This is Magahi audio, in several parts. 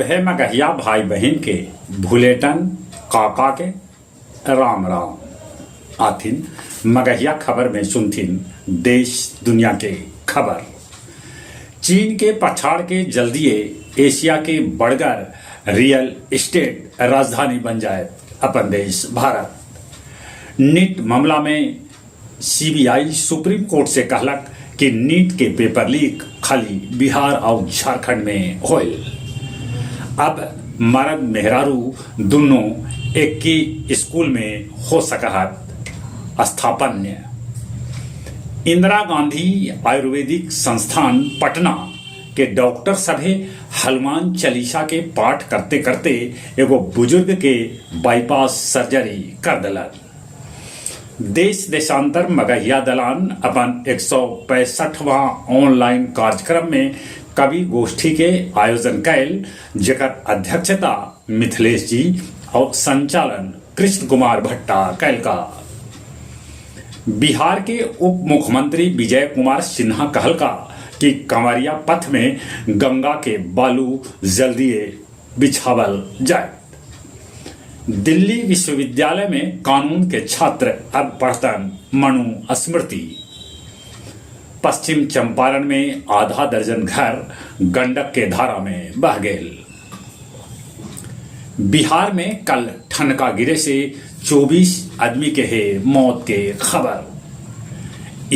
सभे मगहिया भाई बहिन के भुलेटन काका के राम राम। आथिन मगहिया खबर में सुनथिन देश दुनिया के खबर। चीन के पछाड़ के जल्दीए एशिया के बड़गर रियल एस्टेट राजधानी बन जायत अपन देश भारत। नीट मामला में सीबीआई सुप्रीम कोर्ट से कहलक कि नीट के पेपर लीक खाली बिहार आउ झारखंड में होयल। अब मरद मेहरारू दुन्नो एक्की स्कूल में हो सकहत स्थापन्य। इंदिरा गांधी आयुर्वेदिक संस्थान पटना के डॉक्टर सभे हनुमान चालीसा के पाठ करते करते एगो बुजुर्ग के बाईपास सर्जरी कर देलक। देश देशांतर मगहिया दलान अपन एक सौ पैंसठवां ऑनलाइन कार्यक्रम में कवि गोष्ठी के आयोजन कैल, जेकर अध्यक्षता मिथिलेश जी और संचालन कृष्ण कुमार भट्टा कैलका। बिहार के उप मुख्यमंत्री विजय कुमार सिन्हा कहलका कि कंवरिया पथ में गंगा के बालू जल्दीए बिछावल जाए। दिल्ली विश्वविद्यालय में कानून के छात्र अब पढ़तन मनु स्मृति। पश्चिम चंपारण में आधा दर्जन घर गंडक के धारा में बह गेल। बिहार में कल ठनका गिरे से 24 आदमी के हे मौत के खबर।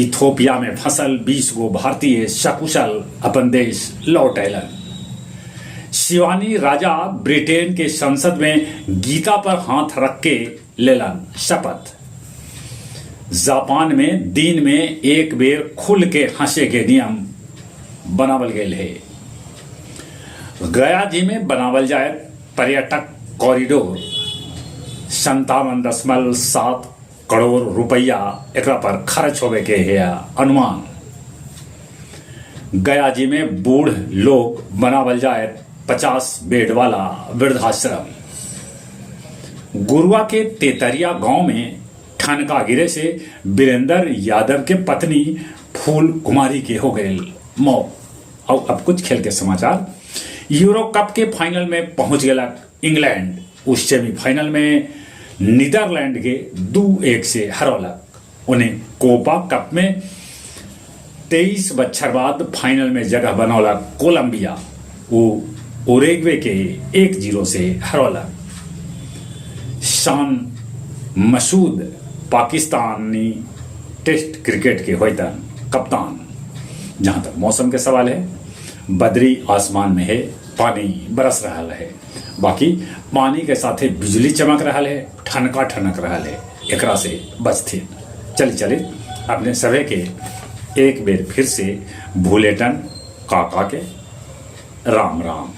इथोपिया में फंसल 20 गो भारतीय सकुशल अपन देश लौट अयलन। शिवानी राजा ब्रिटेन के संसद में गीता पर हाथ रख के लेलन शपथ। जापान में दिन में एक बेर खुल के हंसे के नियम बनावल गेल हे। गया जी में बनावल जाए पर्यटक कॉरिडोर। 57.7 करोड़ रुपया एकरा पर खर्च होवे के है अनुमान। गया जी में बूढ़ लोग बनावल जाए 50 बेड वाला वृद्धाश्रम। गुरुआ के तेतरिया गांव में ठनका गिरे से वीरेंद्र यादव के पत्नी फूल कुमारी के हो गए मौत। और अब कुछ खेल के समाचार। यूरो कप के फाइनल में पहुंच गया इंग्लैंड। उस सेमीफाइनल में नीदरलैंड के 2-1 से हरौलक। उन्हें कोपा कप में 23 बच्छर बाद फाइनल में जगह बनौलक कोलंबिया। वो उरेग्वे के 1-0 से हरौलक। शान मसूद पाकिस्तानी टेस्ट क्रिकेट के होतन कप्तान। जहां तक मौसम के सवाल है, बदरी आसमान में है, पानी बरस रहा है। बाकी पानी के साथे बिजली चमक रहा है, ठनका ठनक रहा है, एकरा से बचथे। चली चले, अपने सभे के एक बेर फिर से भूलेटन काका के राम राम।